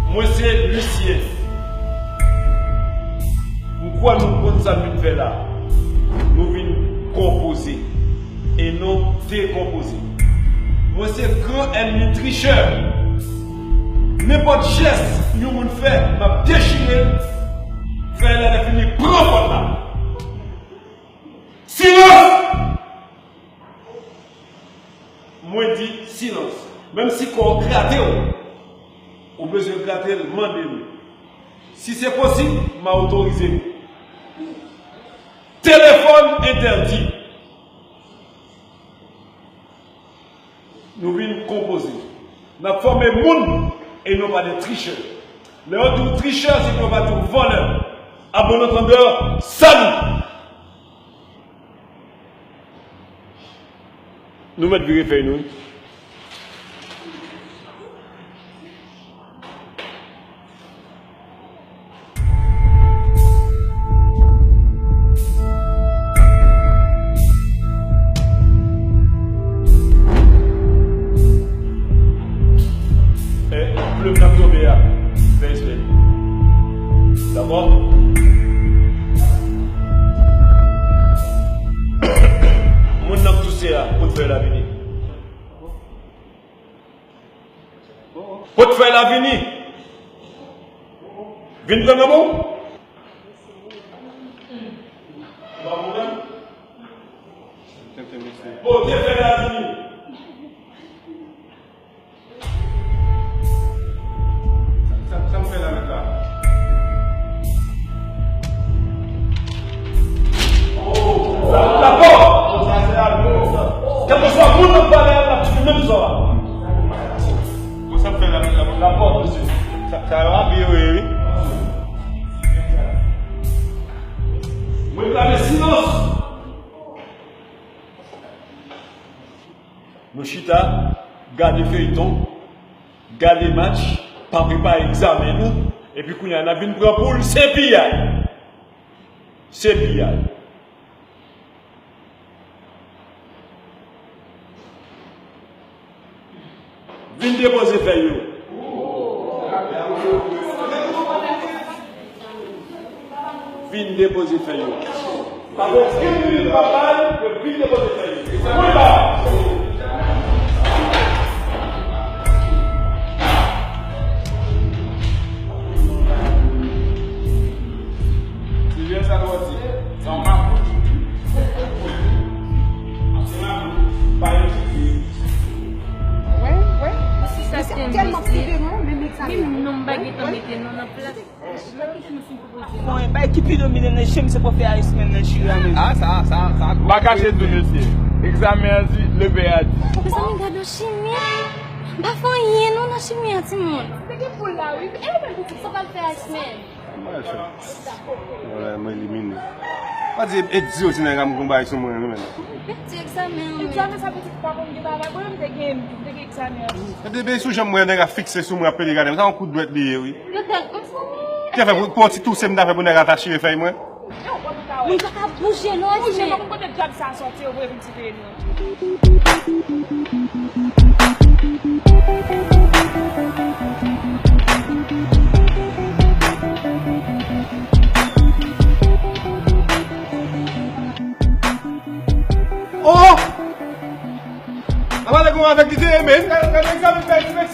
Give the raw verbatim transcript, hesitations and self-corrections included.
Mwen se Lucien. M kwè nou konn sa n vin fè la. Nou vin konpoze e non dekonpoze. Mwen se gran ènmi trichè. Nenpòt jès yon moun fè, m ap dechire l. Fè lè fini pran pòt la. Silans! Mwen di silans. Menm si kò w grate w, ou bezwen grate l, mande l. Si se posib, m a otorize l. Telefòn entèdi. Nou vin konpoze. N ap fòme moun e non pa de trichè. Lè yo di w trichè, se pou yo pa di w vòlè. A bon antandè, salut! Nou mèt vire fèy nou, wi. Eh, plim k ap tonbe a, fè respè. Dakò? Moun nan k touse a, pot fèy la vini. Pot fèy la vini. Vin pran nan men w. Pote fèy la vini. Sa, sa, sa m fè la mèt la? Sa, sa, sa, sa, sa, sa. Kèlkeswa moun nan pale a, l ap di menm sa. Bon, sa m fè la mèt la? Rapò, mesye. Sa, sa yo ap ye, wi, wi. Mwen reklame silans. Nou chita, gade feyton, gade match, pa prepare egzamen nou, epi kounye a n ap vin pran poul, se piyay. Se piyay. Vin depoze fèy yo. Vin depoze fèy yo. Pa gen okenn minit pa bay, yo vin depoze fèy yo. Mwen la. Silvyen, sa nou di? Sa yon mapou. Ap se mapou. Pa yon ti. Wi, wi. Mesye, sa tèlman prive, non, menm egzamen. Menm non, m pa gentan mete non nan plas. Bon, bay ki pi domine nan je m, se pou fè Iceman nan chire a menm. Ah, sa, sa, sa. M pa kache di w, mesye. Egzamen an di, leve a di. Mezanmi, gade yon chimè. M pa fè anyen non nan chimè an, timoun. Se gen poul la, wi. E ou menm pitit, sa w pral fè Iceman? Mwen elimine. Pa di, e di yo ti nèg a m gon bagay sou mwen, wi, menm. Pèdi egzamen an, wi. Egzamen sa pitit pa konn gen bagay. Mwen menm te gen, te gen egzamen an. Epi depi sou jan mwen nèg a fikse sou mwen ap pede gade m, sa yon kout dwèt li ye, wi. Yo tèl, mezanmi. Ki fè pou, pou yon ti touse m ta fè pou nèg la ta chire fèy mwen? Moun pa ka bouje non, Esme. Bouje, pa konn kote dyab sa soti, yo voye vin ti peyi nou. Oh! Apa lè gon avèk li te ye, men. Gade, gade egzamen fè, ti men.